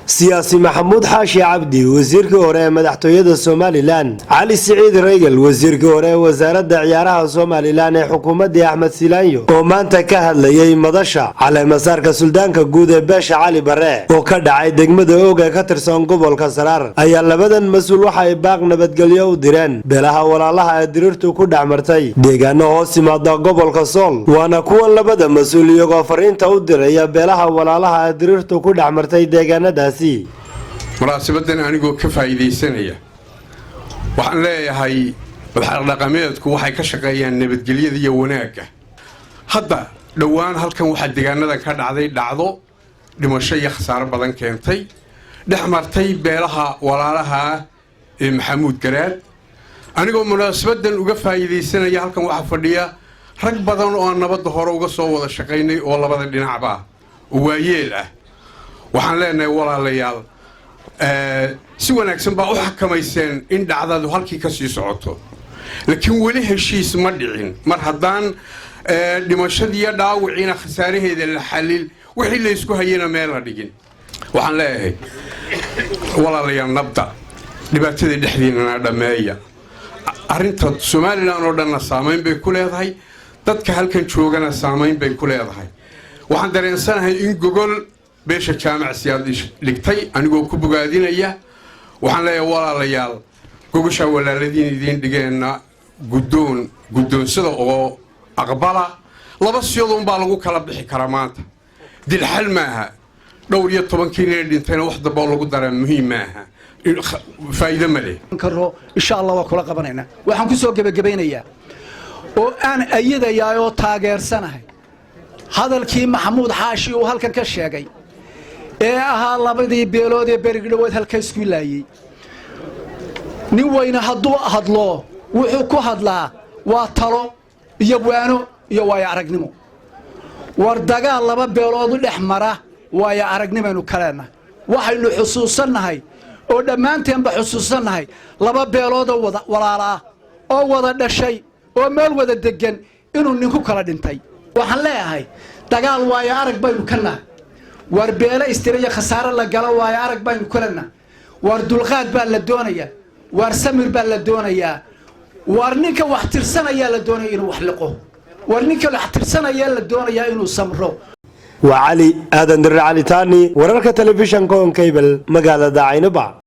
Siyaasi Maxamuud Xaashi Cabdi, wasiirkii hore ee madaxtooyada Somaliland, Cali Siciid Raygal, wasiirkii hore ee wasaaradda ciyaaraha Somaliland ee xukuumaddii Axmed Silaanyo, oo maanta ka hadlayay madasha caleemasaarka suldaanka guud ee beesha Cali Bare oo ka dhacay degmada Oog ee ka tirsan gobolka Saraar, ayaa labadan mas-uul waxa ay baaq nabadgelyo u direen beelaha walaalaha ee diriirtu ku dhex martay deegaano hoos yimaada gobolka Sool. Waana kuwan labada mas-uul iyagoo fariinta u diraya beelaha walaalaha ee diriirtu ku dhex martay deegaanadaasi. Munaasabadan anigoo ka faa'iidaysanaya, waxaan leeyahay madaxdhaqameedku waxay ka shaqeeyaan nabadgelyada iyo wanaagga. Hadda dhowaan halkan waxaa deegaanadan ka dhacday dhacdo dhimasho iyo khasaaro badan keentay, dhex martay beelaha walaalaha ah ee Maxamuud Garaad. Anigoo munaasabadan uga faa'iidaysanaya, halkan waxaa fadhiya rag badan oo aan nabadda hore uga soo wada shaqaynay oo labada dhinacba ah oo waayeel ah. Waxaan leenahay, walaalayaal, si wanaagsan baa u xakamayseen in dhacdadu halkii ka sii socoto, laakiin weli heshiis ma dhicin. Mar haddaan dhimashadiiyo dhaawiciina khasaaraheeda la xalil, wixii laysku hayana meel la dhigin, waxaan leeyahay, walaalayaal, nabda dhibaatada dhexdiinana dhammeeya. Arrinta Somaliland oo dhanna saamayn bay ku leedahay, dadka halkan joogana saamayn bay ku leedahay. Waxaan dareensanahay in gogol beesha Jaamac Siyaad dhigtay. Anigoo ku bogaadinaya, waxaan leeyahay, walaalayaal, gogoshaa walaaladiin idiin dhigeenna guddoon guddoonsada oo aqbala. Laba siyadoonbaa lagu kala bixi karaa maanta. Dilxal maaha. Dhowr iyo tobankii nin dhintayna wax damboo lagu daraa muhiim maaha, faa'iido ma leh. Karo, insha Allah waa kula qabanaynaa. Waxaan ku soo gebagabaynayaa oo aan ayadayaa oo taageersanahay hadalkii Maxamuud Xaashi uu halkan ka sheegay ee ahaa labadii beelood ee berigdhoweed halka isku laayey. Nin weyne hadduu hadlo, wuxuu ku hadlaa waa talo iyo waano iyo waayo aragnimo. War dagaal laba beelood u dhex mara waayo aragnimaynu ka leennahay. Waxaynu xusuusannahay oo dhammaanteenba xusuusannahay laba beeloodoo wada walaala ah oo wada dhashay oo meel wada deggan inuu ninku kala dhintay. Waxaan leeyahay, dagaal waayo arag baynu ka nahay. War beelo istira iyo khasaare la galo waayo arag baynu ka leenahay. War dulqaad baa la doonayaa, war samir baa la doonayaa, war ninka wax tirsanayaa la doonaya inuu wax liqo, war ninka wax tirsanayaa la doonayaa inuu samro. Waa Cali Aadan Dirir Cali Taani, wararka telefishanka Horn Cable, magaalada Caynaba.